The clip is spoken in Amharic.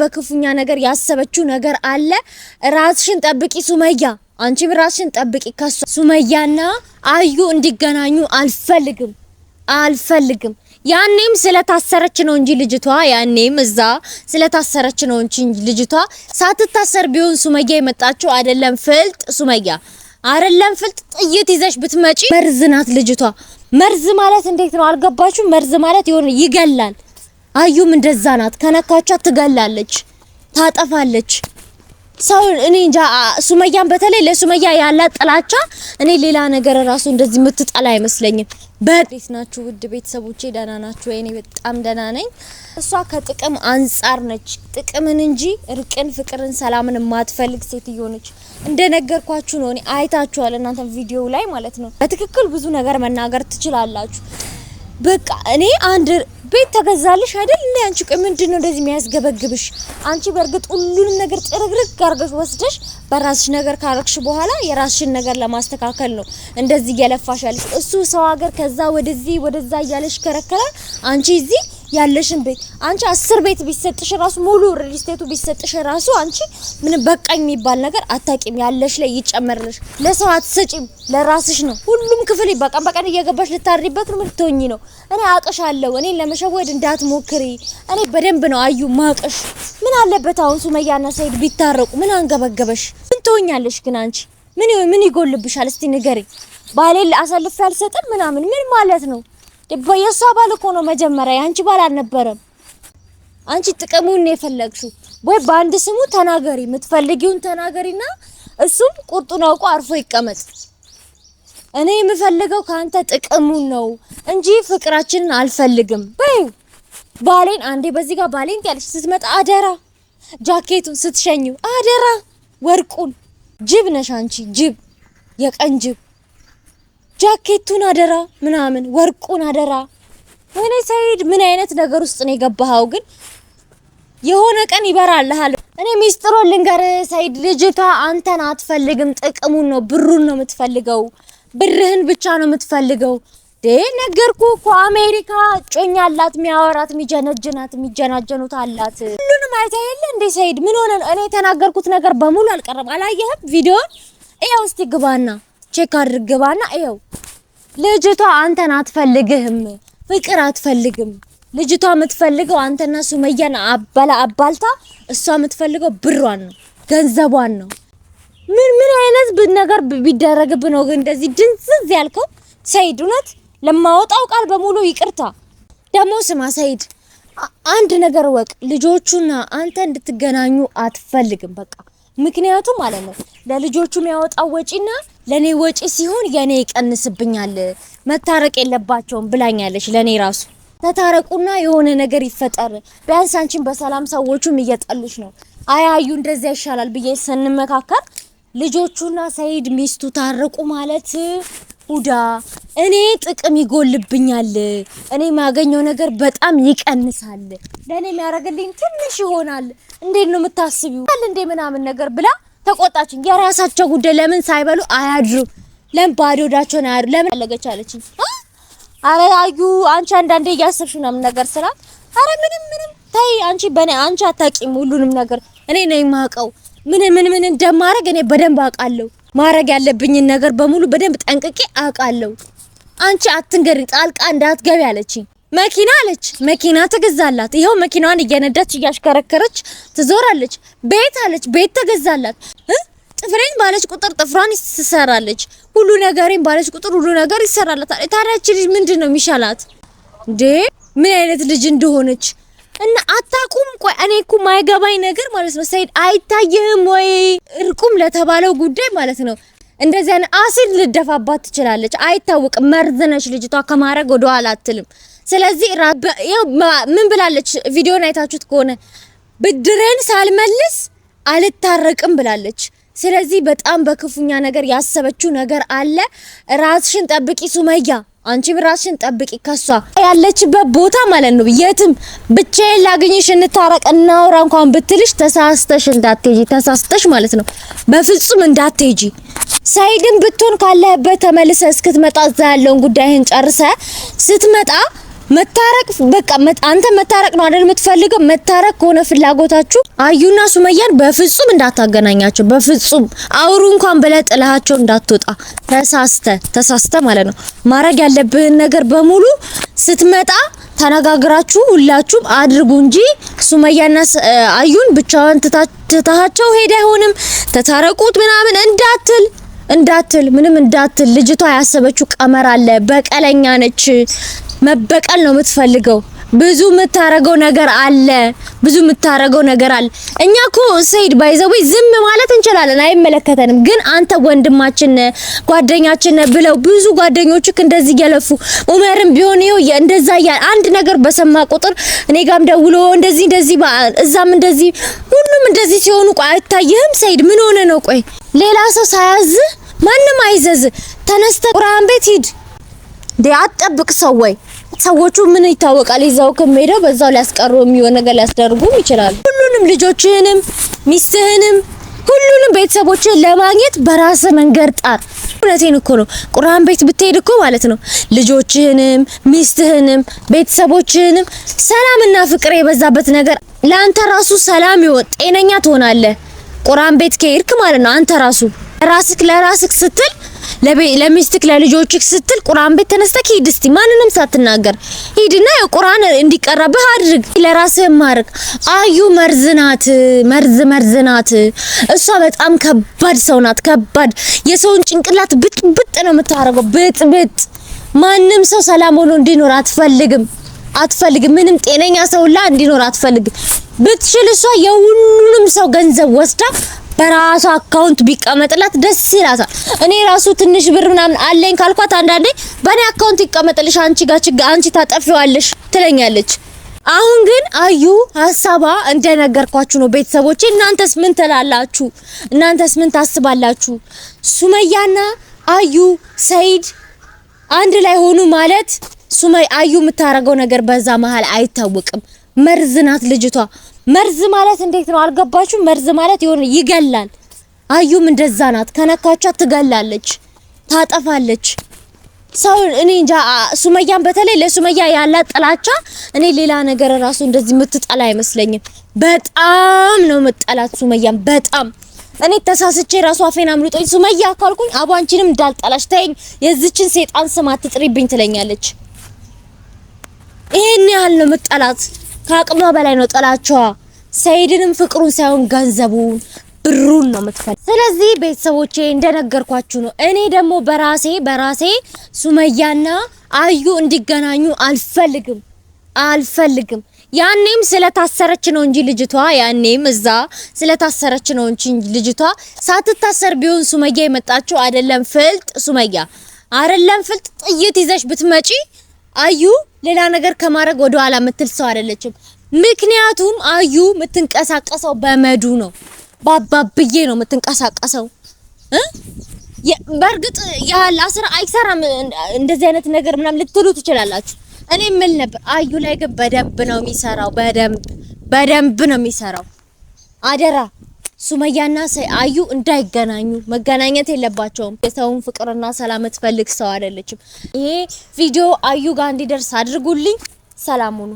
በክፉኛ ነገር ያሰበችው ነገር አለ። ራስሽን ጠብቂ ሱመያ፣ አንቺም ራስሽን ጠብቂ። ከሷ ሱመያና አዩ እንዲገናኙ አልፈልግም አልፈልግም። ያኔም ስለታሰረች ነው እንጂ ልጅቷ፣ ያኔም እዛ ስለታሰረች ነው እንጂ ልጅቷ ሳትታሰር ቢሆን ሱመያ የመጣችው አይደለም። ፍልጥ ሱመያ አይደለም ፍልጥ ጥይት ይዘሽ ብትመጪ መርዝ ናት ልጅቷ። መርዝ ማለት እንዴት ነው አልገባችሁ? መርዝ ማለት የሆነ ይገላል። አዩም እንደዛ ናት። ከነካቻት ትገላለች፣ ታጠፋለች። ሰው እኔ እንጃ። ሱመያን በተለይ ለሱመያ ያላት ጥላቻ እኔ ሌላ ነገር ራሱ እንደዚህ የምትጠላ አይመስለኝም። በዴት ናችሁ ውድ ቤተሰቦቼ? ደህና ናችሁ ወይ? እኔ በጣም ደህና ነኝ። እሷ ከጥቅም አንጻር ነች፣ ጥቅምን እንጂ እርቅን፣ ፍቅርን፣ ሰላምን የማትፈልግ ሴትዮ ነች። እንደነገርኳችሁ ነው። እኔ አይታችኋል እናንተ ቪዲዮ ላይ ማለት ነው። በትክክል ብዙ ነገር መናገር ትችላላችሁ። በቃ እኔ አንድ ቤት ተገዛልሽ አይደል? እንዴ አንቺ ቆይ ምንድን ነው እንደዚህ የሚያስገበግብሽ? አንቺ በእርግጥ ሁሉንም ነገር ጥርግርግ አድርገሽ ወስደሽ በራስሽ ነገር ካረግሽ በኋላ የራስሽን ነገር ለማስተካከል ነው እንደዚህ እየለፋሽ ያለሽ። እሱ ሰው ሀገር ከዛ ወደዚህ ወደዛ እያለሽ ከረከረ፣ አንቺ እዚህ ያለሽን ቤት፣ አንቺ 10 ቤት ቢሰጥሽ ራሱ፣ ሙሉ ሪል ስቴቱ ቢሰጥሽ ራሱ አንቺ ምንም በቃኝ የሚባል ነገር አታቂም። ያለሽ ላይ ይጨመርልሽ። ለሰው አትሰጪም፣ ለራስሽ ነው። ሁሉም ክፍል በቀን በቀን እየገባሽ ልታድሪበት ነው። ልትሆኚ ነው። እኔ አቅሻለሁ። እኔ ለመሸወድ እንዳትሞክሪ። እኔ በደንብ ነው አዩ ማቅሽ። ምን አለበት አሁን ሱመያና ሰይድ ቢታረቁ? ምን አንገበገበሽ? ምን ትሆኛለሽ ግን አንቺ? ምን ምን ይጎልብሻል? እስቲ ንገሪ። ባሌን አሳልፌ አልሰጥም ምናምን ምን ማለት ነው? የእሷ ባል እኮ ነው መጀመሪያ፣ የአንቺ ባል አልነበረም። አንቺ ጥቅሙን ነው የፈለግሽው ወይ? በአንድ ስሙ ተናገሪ፣ የምትፈልጊውን ተናገሪና እሱም ቁርጡን አውቆ አርፎ ይቀመጥ። እኔ የምፈልገው ከአንተ ጥቅሙን ነው እንጂ ፍቅራችንን አልፈልግም በይው። ባሌን አንዴ በዚህ ጋር ባሌን ትያለሽ፣ ስትመጣ አደራ ጃኬቱን፣ ስትሸኚው አደራ ወርቁን። ጅብ ነሽ አንቺ ጅብ፣ የቀን ጅብ። ጃኬቱን አደራ ምናምን ወርቁን አደራ። ወይኔ ሰይድ ምን አይነት ነገር ውስጥ ነው የገባኸው? ግን የሆነ ቀን ይበራልሃል። እኔ ሚስጥሩን ልንገር ሰይድ፣ ልጅቷ አንተን አትፈልግም። ጥቅሙን ነው ብሩን ነው የምትፈልገው። ብርህን ብቻ ነው የምትፈልገው። ነገርኩ እኮ አሜሪካ እጮኛ አላት፣ የሚያወራት፣ የሚጀነጅናት፣ የሚጀናጀኑት አላት። ሁሉንም አይተህ የለ እንዴ ሰይድ? ምን ሆነ ነው? እኔ የተናገርኩት ነገር በሙሉ አልቀረም። አላየህም ቪዲዮን? ይኸው እስቲ ግባና check አድርግ፣ ግባና ይኸው። ልጅቷ አንተን አትፈልግህም፣ ፍቅር አትፈልግም። ልጅቷ የምትፈልገው አንተና ሱመያን አባላ አባልታ፣ እሷ የምትፈልገው ብሯን ነው፣ ገንዘቧን ነው። ምን ምን አይነት ነገር ቢደረግብህ ነው ግን እንደዚህ ድንዝዝ ያልከው ሰይድ? እውነት ለማወጣው ቃል በሙሉ ይቅርታ። ደግሞ ስማ ሰይድ፣ አንድ ነገር ወቅ፣ ልጆቹና አንተ እንድትገናኙ አትፈልግም። በቃ ምክንያቱም ማለት ነው ለልጆቹ የሚያወጣው ወጪና ለኔ ወጪ ሲሆን የኔ ይቀንስብኛል፣ መታረቅ የለባቸውም ብላኛለች። ለኔ ራሱ ተታረቁና የሆነ ነገር ይፈጠር፣ ቢያንስ አንቺን በሰላም፣ ሰዎቹም እየጠሉሽ ነው፣ አያዩ እንደዚያ ይሻላል ብዬ ስንመካከር ልጆቹና ሰይድ ሚስቱ ታረቁ ማለት ሁዳ እኔ ጥቅም ይጎልብኛል፣ እኔ የማገኘው ነገር በጣም ይቀንሳል፣ ለእኔ የሚያደርግልኝ ትንሽ ይሆናል። እንዴት ነው የምታስቢው እንዴ ምናምን ነገር ብላ ተቆጣችኝ። የራሳቸው ጉዳይ፣ ለምን ሳይበሉ አያድሩም? ለምን ባዶ ሆዳቸውን አያድሩ? ለምን አለገች አለችኝ። አረ አዩ አንቺ አንዳንዴ እያሰብሽ ምናምን ነገር ስላት፣ አረ ምንም ምንም ተይ አንቺ በኔ አንቺ አታውቂም፣ ሁሉንም ነገር እኔ ነኝ የማውቀው። ምን ምን ምን እንደማረግ እኔ በደንብ አውቃለሁ። ማድረግ ያለብኝን ነገር በሙሉ በደንብ ጠንቅቄ አውቃለሁ። አንቺ አትንገሪ፣ ጣልቃ እንዳትገቢ አለችኝ። መኪና አለች፣ መኪና ተገዛላት። ይኸው መኪናዋን እየነዳች እያሽከረከረች ትዞራለች። ቤት አለች፣ ቤት ተገዛላት። ጥፍሬን ባለች ቁጥር ጥፍሯን ትሰራለች። ሁሉ ነገሬን ባለች ቁጥር ሁሉ ነገር ይሰራላታል። ታዲያ እቺ ልጅ ምንድን ነው የሚሻላት እንዴ? ምን አይነት ልጅ እንደሆነች እና አታቁም። ቆይ እኔ እኮ ማይገባኝ ነገር ማለት ነው ሰይድ አይታየህም ወይ? እርቁም ለተባለው ጉዳይ ማለት ነው እንደዚህ አይነት አሲድ ልደፋባት ትችላለች፣ አይታወቅም። መርዝ ነች ልጅቷ፣ ከማድረግ ወደ ኋላ አትልም። ስለዚህ ምን ብላለች? ቪዲዮን አይታችሁት ከሆነ ብድሬን ሳልመልስ አልታረቅም ብላለች። ስለዚህ በጣም በክፉኛ ነገር ያሰበችው ነገር አለ። ራስሽን ጠብቂ ሱመያ፣ አንቺም ራስሽን ጠብቂ። ከሷ ያለችበት ቦታ ማለት ነው የትም ብቻዬን ላግኝሽ እንታረቅ እናውራ እንኳን ብትልሽ ተሳስተሽ እንዳትሄጂ፣ ተሳስተሽ ማለት ነው በፍጹም እንዳትሄጂ። ሰይድን ብትሆን ካለህበት ተመልሰ እስክትመጣ እዛ ያለውን ጉዳይህን ጨርሰ ስትመጣ መታረቅ በቃ አንተ መታረቅ ነው አይደል የምትፈልገው? መታረቅ ከሆነ ፍላጎታችሁ አዩና ሱመያን በፍጹም እንዳታገናኛቸው፣ በፍጹም አውሩ እንኳን ብለህ ጥለሃቸው እንዳትወጣ። ተሳስተ ተሳስተ ማለት ነው። ማድረግ ያለብህን ነገር በሙሉ ስትመጣ ተነጋግራችሁ ሁላችሁም አድርጉ እንጂ ሱመያና አዩን ብቻዋን ትታቸው ሄደ አይሆንም። ተታረቁት ምናምን እንዳትል እንዳትል ምንም እንዳትል። ልጅቷ ያሰበችው ቀመር አለ። በቀለኛ ነች። መበቀል ነው የምትፈልገው። ብዙ የምታረገው ነገር አለ። ብዙ የምታረገው ነገር አለ። እኛ እኮ ሰይድ by the way ዝም ማለት እንችላለን፣ አይመለከተንም። ግን አንተ ወንድማችን ጓደኛችን ብለው ብዙ ጓደኞችክ እንደዚህ እየለፉ ኡመርም ቢሆን ይኸው እንደዛ እያለ አንድ ነገር በሰማ ቁጥር እኔ ጋም ደውሎ እንደዚህ እንደዚህ እዛም እንደዚህ ሁሉም እንደዚህ ሲሆኑ ቆይ አይታይህም? ሰይድ ምን ሆነ ነው? ቆይ ሌላ ሰው ሳያዝ ማንም አይዘዝ። ተነስተ ቁርአን ቤት ሂድ። አትጠብቅ ሰው ወይ ሰዎቹ ምን ይታወቃል፣ ይዘው ከሄደው በዛው ሊያስቀሩ የሚሆን ነገር ሊያስደርጉም ይችላሉ። ሁሉንም ልጆችህንም ሚስትህንም ሁሉንም ቤተሰቦችህን ለማግኘት በራስህ መንገድ ጣር። እውነቴን እኮ ነው። ቁርአን ቤት ብትሄድ እኮ ማለት ነው ልጆችህንም ሚስትህንም ቤተሰቦችህንም ሰላምና ፍቅር የበዛበት ነገር ለአንተ ራሱ ሰላም ይሆን፣ ጤነኛ ትሆናለህ። ቁርአን ቤት ከሄድክ ማለት ነው አንተ ራሱ ራስክ ለራስክ ስትል ለሚስትክ ለልጆችክ ስትል ቁርአን ቤት ተነስተክ ሂድ። እስቲ ማንንም ሳትናገር ሂድና የቁርአን እንዲቀራብህ አድርግ። ለራስህ ማርክ። አዩ መርዝ ናት፣ መርዝ መርዝ ናት። እሷ በጣም ከባድ ሰው ናት። ከባድ የሰውን ጭንቅላት ብጥብጥ ነው የምታደርገው። ብጥብጥ። ማንም ሰው ሰላም ሆኖ እንዲኖር አትፈልግም፣ አትፈልግም። ምንም ጤነኛ ሰው ላ እንዲኖር አትፈልግም። ብትችል እሷ የሁሉንም ሰው ገንዘብ ወስዳ በራሷ account ቢቀመጥላት ደስ ይላታል። እኔ ራሱ ትንሽ ብር ምናምን አለኝ ካልኳት አንዳንዴ በእኔ account ይቀመጥልሽ አንቺ ጋር ችግር አንቺ ታጠፊዋለሽ ትለኛለች። አሁን ግን አዩ ሀሳቧ እንደነገርኳችሁ ነው። ቤተሰቦቼ እናንተስ ምን ትላላችሁ? እናንተስ ምን ታስባላችሁ? ሱመያና አዩ ሰይድ አንድ ላይ ሆኑ ማለት ሱመይ አዩ የምታረገው ነገር በዛ መሀል አይታወቅም። መርዝ ናት ልጅቷ። መርዝ ማለት እንዴት ነው አልገባችሁ? መርዝ ማለት የሆነ ይገላል። አዩም እንደዛ ናት። ከነካቻት ትገላለች፣ ታጠፋለች። ሰው እኔ እንጃ። ሱመያን በተለይ ለሱመያ ያላት ጥላቻ እኔ ሌላ ነገር ራሱ እንደዚህ የምትጠላ አይመስለኝም። በጣም ነው የምጠላት ሱመያን በጣም። እኔ ተሳስቼ ራሱ አፌን አምልጦኝ ሱመያ ካልኩኝ አቦ አንቺንም እንዳልጠላሽ ተይኝ፣ የዚችን ሴጣን ስም አትጥሪብኝ ትለኛለች። ይሄን ያህል ነው የምጠላት። ከአቅሟ በላይ ነው ጥላቻዋ። ሰይድንም ፍቅሩን ሳይሆን ገንዘቡን ብሩን ነው የምትፈልግ። ስለዚህ ቤተሰቦቼ እንደነገርኳችሁ ነው። እኔ ደግሞ በራሴ በራሴ ሱመያና አዩ እንዲገናኙ አልፈልግም አልፈልግም። ያኔም ስለታሰረች ነው እንጂ ልጅቷ ያኔም እዛ ስለታሰረች ነው እንጂ ልጅቷ ሳትታሰር ቢሆን ሱመያ የመጣችው አይደለም። ፍልጥ ሱመያ አይደለም ፍልጥ ጥይት ይዘሽ ብትመጪ አዩ ሌላ ነገር ከማድረግ ወደ ኋላ የምትል ሰው አይደለችም። ምክንያቱም አዩ የምትንቀሳቀሰው በመዱ ነው፣ ባባብዬ ነው የምትንቀሳቀሰው። በእርግጥ ያላ ስራ አይሰራም እንደዚህ አይነት ነገር ምናምን ልትሉ ትችላላችሁ። እኔ የምል ነበር። አዩ ላይ ግን በደንብ ነው የሚሰራው፣ በደንብ በደንብ ነው የሚሰራው። አደራ ሱመያና አዩ እንዳይገናኙ፣ መገናኘት የለባቸውም። የሰውን ፍቅርና ሰላም የምትፈልግ ሰው አይደለችም። ይሄ ቪዲዮ አዩ ጋር እንዲደርስ አድርጉልኝ። ሰላም ሁኑ።